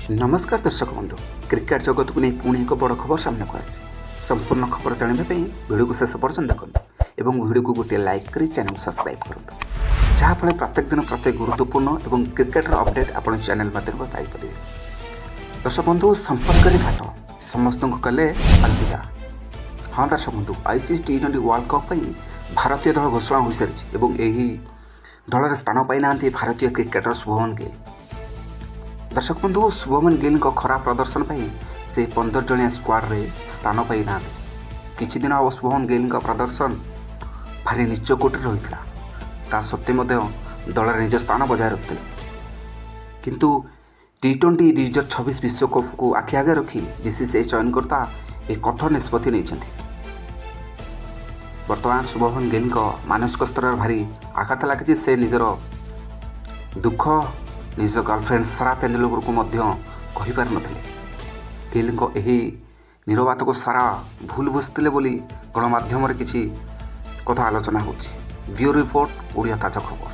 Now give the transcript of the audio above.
ନମସ୍କାର ଦର୍ଶକ ବନ୍ଧୁ, କ୍ରିକେଟ ଜଗତକୁ ନେଇ ପୁଣି ଏକ ବଡ଼ ଖବର ସାମ୍ନାକୁ ଆସିଛି। ସମ୍ପୂର୍ଣ୍ଣ ଖବର ଜାଣିବା ପାଇଁ ଭିଡ଼ିଓକୁ ଶେଷ ପର୍ଯ୍ୟନ୍ତ ଦେଖନ୍ତୁ ଏବଂ ଭିଡ଼ିଓକୁ ଗୋଟିଏ ଲାଇକ୍ କରି ଚ୍ୟାନେଲକୁ ସବସ୍କ୍ରାଇବ୍ କରନ୍ତୁ, ଯାହାଫଳରେ ପ୍ରତ୍ୟେକ ଦିନ ପ୍ରତ୍ୟେକ ଗୁରୁତ୍ୱପୂର୍ଣ୍ଣ ଏବଂ କ୍ରିକେଟର ଅପଡେଟ୍ ଆପଣ ଚ୍ୟାନେଲ ମାଧ୍ୟମରେ ପାଇପାରିବେ। ଦର୍ଶକ ବନ୍ଧୁ, ସମ୍ପର୍କରେ ଫାଟ, ସମସ୍ତଙ୍କୁ କଲେ ଅଲବିଦା। ହଁ ଦର୍ଶକ ବନ୍ଧୁ, ଆଇସିସି ଟି20 ୱାର୍ଲଡ କପ୍ ପାଇଁ ଭାରତୀୟ ଦଳ ଘୋଷଣା ହୋଇସାରିଛି ଏବଂ ଏହି ଦଳରେ ସ୍ଥାନ ପାଇନାହାନ୍ତି ଭାରତୀୟ କ୍ରିକେଟର ଶୁଭମନ ଗିଲ୍। ଦର୍ଶକ ବନ୍ଧୁ, ଶୁଭମନ ଗିଲ୍ଙ୍କ ଖରାପ ପ୍ରଦର୍ଶନ ପାଇଁ ସେ 15 ଜଣିଆ ସ୍କ୍ୱାଡ୍ରେ ସ୍ଥାନ ପାଇନାହାନ୍ତି। କିଛି ଦିନ ହେବ ଶୁଭମନ ଗିଲ୍ଙ୍କ ପ୍ରଦର୍ଶନ ଭାରି ନିଚ୍ଚ କୋଟିରେ ରହିଥିଲା। ତା ସତ୍ତ୍ୱେ ମଧ୍ୟ ଦଳରେ ନିଜ ସ୍ଥାନ ବଜାୟ ରଖିଥିଲେ। କିନ୍ତୁ ଟି20 2026 ବିଶ୍ୱକପ୍କୁ ଆଖି ଆଗରେ ରଖି ବିସିସିଆଇ ଚୟନକର୍ତ୍ତା ଏହି କଠୋର ନିଷ୍ପତ୍ତି ନେଇଛନ୍ତି। ବର୍ତ୍ତମାନ ଶୁଭମନ ଗିଲ୍ଙ୍କ ମାନସିକ ସ୍ତରରେ ଭାରି ଆଘାତ ଲାଗିଛି। ସେ ନିଜର ଦୁଃଖ ନିଜ ଗାର୍ଲଫ୍ରେଣ୍ଡ ସାରା ତେନ୍ଦୁଲକରକୁ ମଧ୍ୟ କହିପାରିନଥିଲେ। ଗିଲ୍ଙ୍କ ଏହି ନିରବତାକୁ ସାରା ଭୁଲ ବୁଝିଥିଲେ ବୋଲି ଗଣମାଧ୍ୟମରେ କିଛି କଥା ଆଲୋଚନା ହେଉଛି। ବ୍ୟୁରୋ ରିପୋର୍ଟ, ଓଡ଼ିଆ ତାଜା ଖବର।